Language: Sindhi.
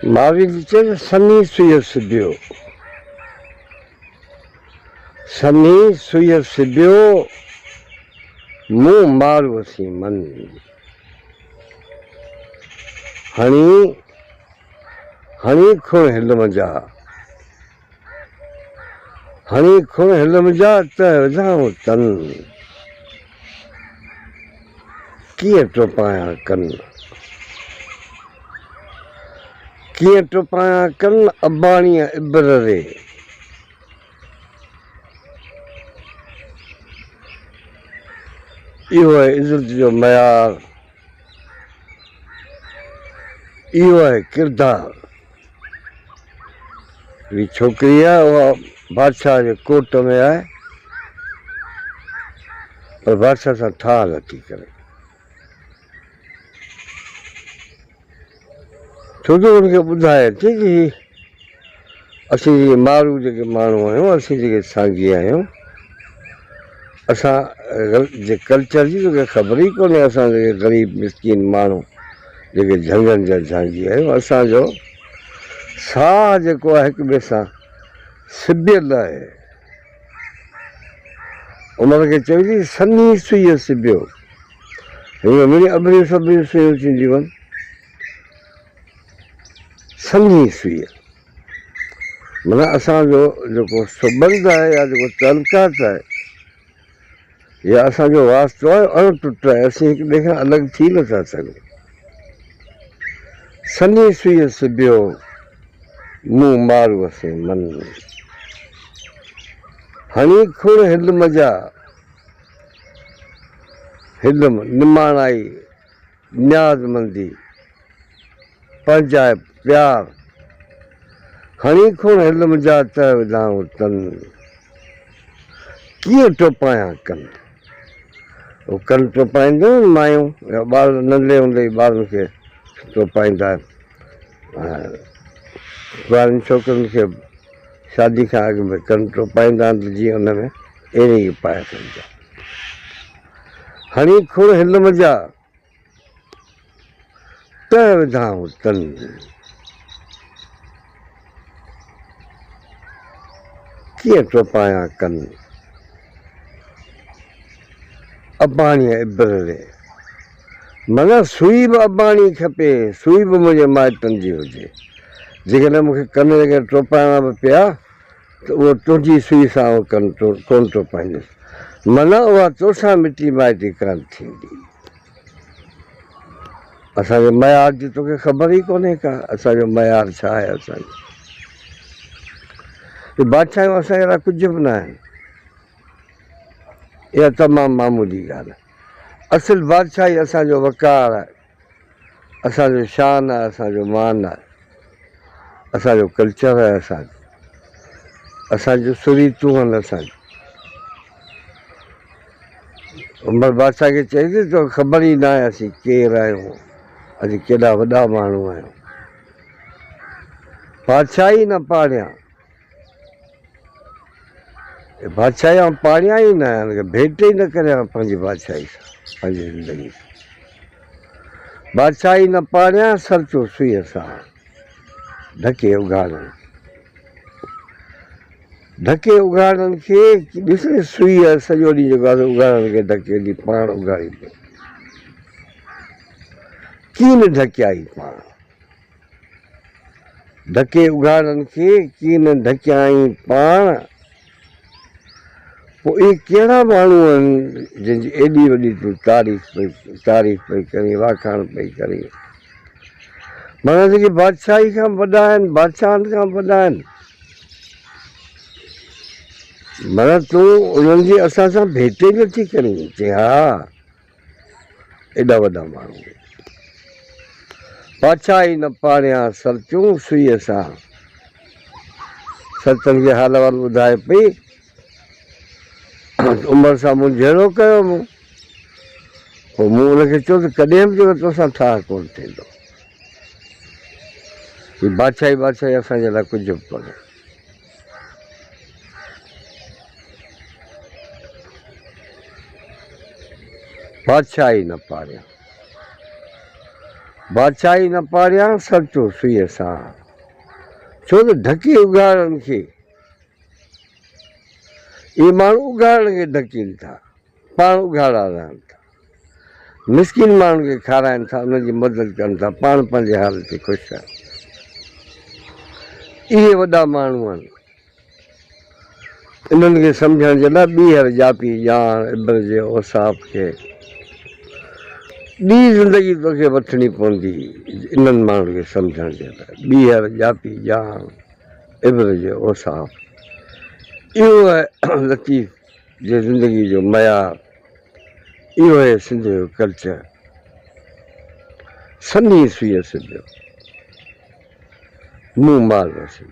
ماوي جي چيو ته سنهي سوئيء سبيو، سنهي سوئيء سبيو، مون ماروء سين من. هڻي هڻي کڻ هلم جا، هڻي کڻ هلم جا ته وجهان تن. ڪيئن ٽوپايان ڪن، ڪيئن ٽوپايان ڪن اباڻيء ابر ري. اهو آهي عزت جو معيار، اهو آهي ڪردار. هڪڙي ڇوڪري آهي اها بادشاهه جي ڪوٽ ۾ آهي پر بادشاهه سان ٺاهه نٿي ڪري. ڇو جو ان کي ٻڌائي ٿي ته هي اسين جيڪي مارو جيڪي ماڻهو آهيون اسين جيڪي سانگي آهيون اسان جي ڪلچر جي توکي خبر ئي ڪونهي اسان جيڪي غريب مسڪين ماڻهو جيڪي جهنگن جا جهانگي آهيون اسان جو ساهه جيڪو آهي هڪ ٻئي سان سبيل آهي. عمر کي چوي ٿي سنهي سوئيء سبيو. هيئن مڙئي اڀريون سڀريون سوئيون ٿينديون آهن. سنهي سوئيء معنيٰ اسان جو جيڪو سٻنڌ آهي يا جيڪو تعلقات آهي يا اسان جو واسطو آهي اڻ ٽٽ آهي، اسين هڪ ٻئي کان الڳ ٿي نه ٿا سگهون. سنهي سوئيء سبيو، مون ماروء سين من. هڻي کڙ هلم جا، هلم، نماڻائي، نيازمندي، پنهنجائپ، پيار، هڻي کوڙ هلم جا تهه وڌائون تن، ڪيئن ٽوپايان ڪن. هو ڪن ٽوپائينديون آهن مايون يا ٻار ننڍڙي هوندي ئي ٻارن کي ٽوپائيندا آهن ۽ ڪنوارين ڇوڪرين کي به شادي کان اڳ ۾ ڪن ٽوپائيندا آهن ته جيئن ان ۾ ايرنگ پائي سگهجن. هڻي کوڙ هلم جا تهه وڌائون تن. ڪيئن ٽوپايان ڪن، اباڻيء ابر ري. معنيٰ سوئي به اباڻي کپي، سوئي به منهنجي مائٽن جي هجي. جيڪڏهن مون کي ڪن جيڪڏهن ٽوپائڻا به پيا ته اهو تنهنجي سوئي سان آئون ڪن ڪونه ٽوپائيندس. معنيٰ اها توسان مٽي مائٽي ڪانه ٿيندي. اسان جي معيار جي توکي خبر ئي ڪونهي ڪا، اسان جو معيار ڇا آهي اسان جو. هي بادشاهيون اسان جي لاء ڪجهه به نه آهن. اها تمام معمولي ڳالهه آهي. اصل بادشاهي اسان جو وقار آهي، اسان جو شان آهي، اسان جو مان آهي، اسان جو ڪلچر آهي، اسان جو اسان جون سريتون آهن اسان جون. عمر بادشاهه کي چئي ٿي توکي خبر ئي ناهي اسين ڪير آهيون، اسين ڪيڏا وڏا ماڻهو آهيون. بادشاهي نه پاڙيان، بادشاهي آئون پاڙيان ئي نه، هن کي ڀيٽ ئي نه ڪريان پنهنجي بادشاهي سان، پنهنجي زندگي سان. بادشاهي نه پاڙيان، سرچو سوئيء سان ڍڪي اگهاڙن کي. ڍڪي اگهاڙن کي ڏس نه سوئي آهي سڄو ڏينهن جيڪو آهي اگهاڙن کي ڍڪي ڏي پاڻ اگهاڙي پئي. ڪين ڍڪيائي پاڻ. ڍڪي اگهاڙن کي ڪين ڍڪيائين پاڻ. پوء اهي ڪهڙا ماڻهو آهن جن جي ايڏي وڏي تون تعريف پئي تعريف پئي ڪرين واکاڻ پئي ڪرين. معنيٰ جيڪي بادشاهي کان به وڏا آهن بادشاهن کان به وڏا آهن. معنيٰ تون انهن جي اسان سان ڀيٽ ئي نٿي ڪرين. چي ها ايڏا وڏا ماڻهو. بادشاهي نه پاڙيان سرتيون سوئيء سان. سرتن کي حال احوال ٻڌائي پئي. عمر سان مون جهيڙو ڪيو مون. پوء مون ان کي چيو ته ڪڏهن به جيڪو توسان ٺاهه ڪونه ٿيندو. هي بادشاهي بادشاهي اسان جي لاء ڪجهه به ڪونهي. بادشاهي نه پاريان. بادشاهي نه پاڙيان سرچو سوئيء سان، ڇو ته ڍڪي اگهاڙن کي، اهي ماڻهو اگهاڙن کي ڍڪين ٿا، پاڻ اگهاڙا رهن ٿا. مسڪين ماڻهن کي کارائين ٿا، انهن جي مدد ڪن ٿا، پاڻ پنهنجي حال تي خوش آهن. اهي وڏا ماڻهو آهن. انهن کي سمجهڻ جي لاء ٻيهر ڄاپي ڄاڻ عبر جي اوصاف کي ٻي زندگي توکي وٺڻي پوندي انهن ماڻهن کي سمجهڻ جي لاء ٻيهر ڄاپي ڄاڻ عبر جي اوصاف اهو آهي لطيف جي زندگي جو معيار اهو آهي سنڌ جو ڪلچر سنهي سوئي سبيو مون مال رسي.